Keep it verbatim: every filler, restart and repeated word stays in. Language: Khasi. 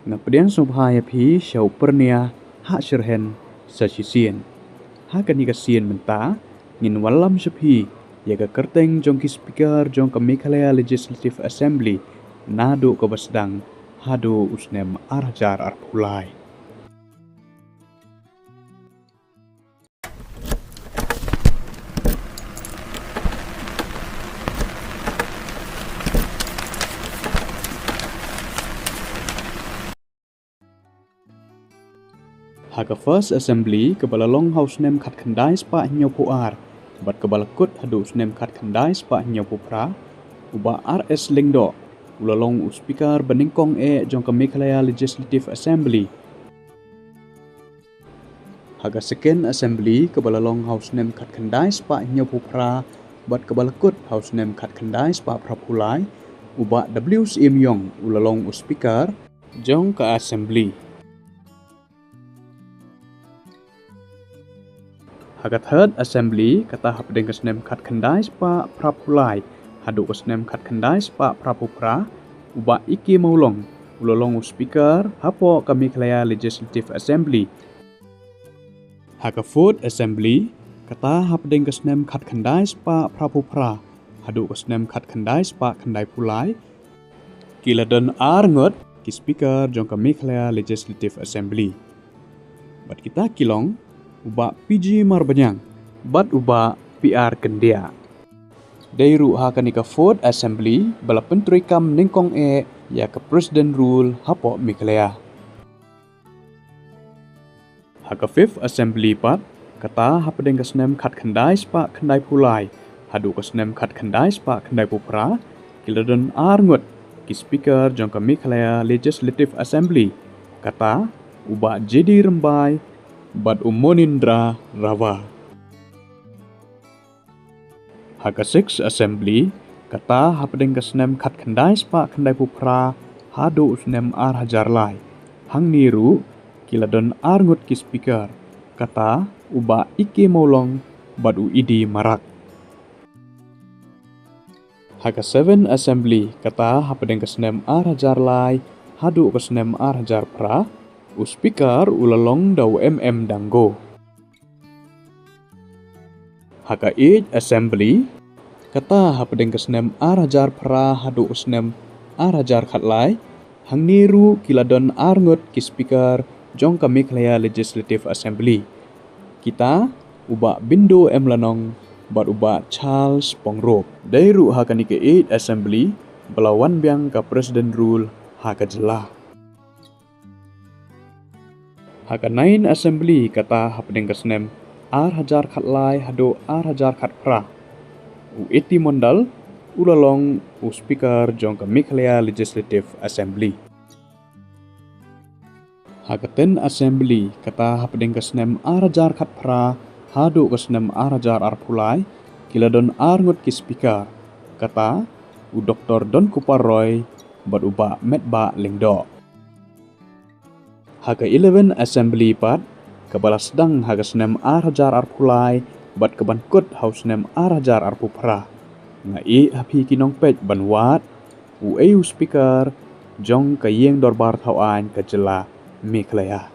Nga pdiang sngewbha ïa phi sha u Pyrniang Hashyrhen sa shisien. Ha kane ka sien mynta ngin wallam sha phi ïa ka kyrteng jong ki speaker jong ka Meghalaya Legislative Assembly naduh kaba sdang haduh u snem ar hajar arphew lai. Ha ka First Assembly kaba la long ha u snem khatkhyndai spah hynñiewphew ar bad kaba la kut haduh u snem khatkhyndai spah hynñiewphew phra, u Bah R S Lyngdoh u la long u speaker ba nyngkong eh jong ka Meghalaya Legislative Assembly. Ha ka Second Assembly kaba la long ha u snem khatkhyndai spah hynñiewphew phra bad kaba la kut ha u snem khatkhyndai spah phraphew lai, u Bah W Syiem Ïong u la long u speaker jong ka Assembly. Ha ka Third Assembly, kata hapdeng ka snem khatkhyndai spah phraphew lai haduh ka snem khatkhyndai spah phraphew phra, u Bah E K Mawlong u la long u speaker hapoh ka Meghalaya Legislative Assembly. Ha ka Fourth Assembly, kata hapdeng ka snem khatkhyndai spah phraphew phra haduh ka snem khatkhyndai spah khyndaiphew lai, ki la don ar ngut ki speaker jong ka Meghalaya Legislative Assembly. Bad kita ki long u Bah P G Marbaniang bad u Bah P R Kyndiah. Dei ruh ha kane ka Fourth Assembly ba la pyntreikam nyngkong eh ïa ka President Rule hapoh Meghalaya. Ha ka Fifth Assembly pat, kata hapdeng ka snem khatkhyndai spah khyndaiphew lai haduh ka snem khatkhyndai spah khyndaiphew phra, ki la don ar ngut ki speaker jong ka Meghalaya Legislative Assembly, kata u Bah J D Rymbai bad u Monindra Rawa. Ha ka Sixth Assembly, kata hapdeng ka snem khatkhyndai spah khyndaiphew phra haduh u snem ar hajar lai, hangne ruh ki la don ar ngut ki speaker, kata u Bah E K Mawlong bad u E D Marak. Ha ka Seventh Assembly, kata hapdeng ka snem ar hajar lai haduh ka snem ar hajar phra, u speaker u la long da u M M Dango. Ha ka Eighth Assembly, kata hapdeng ka snem ar hajar phra haduh ka snem ar hajar khatlai, hangne ruh ki la don ar ngut ki speaker jong ka Meghalaya Legislative Assembly, kita u Bah Bindo M Lanong bad u Bah Charles Pyngrope. Dei ruh ha kane ka Eighth Assembly ba la wan biang ka President Rule ha ka jylla. Ha ka Ninth Assembly, kata hapdeng ka snem ar hajar khatlai haduh ar hajar khatphra, u A T Mondal u la long u speaker jong ka Meghalaya Legislative Assembly. Ha ka Tenth Assembly, kata hapdeng ka snem ar hajar khatphra haduh ka snem ar hajar arphew lai, ki la don ar ngut ki speaker, kata u Doktor Donkupar Roy bad u Bah Metbah Lyngdoh. Ha ka Eleventh Assembly pat, kaba la sdang ha ka snem ar hajar arphew lai bad kaban kut ha u snem ar hajar arphew phra, nga ïeh ha phi ki nongpeit ban wad uei u speaker jong ka Ïing Dorbar Thaw Aiñ ka jylla Meghalaya.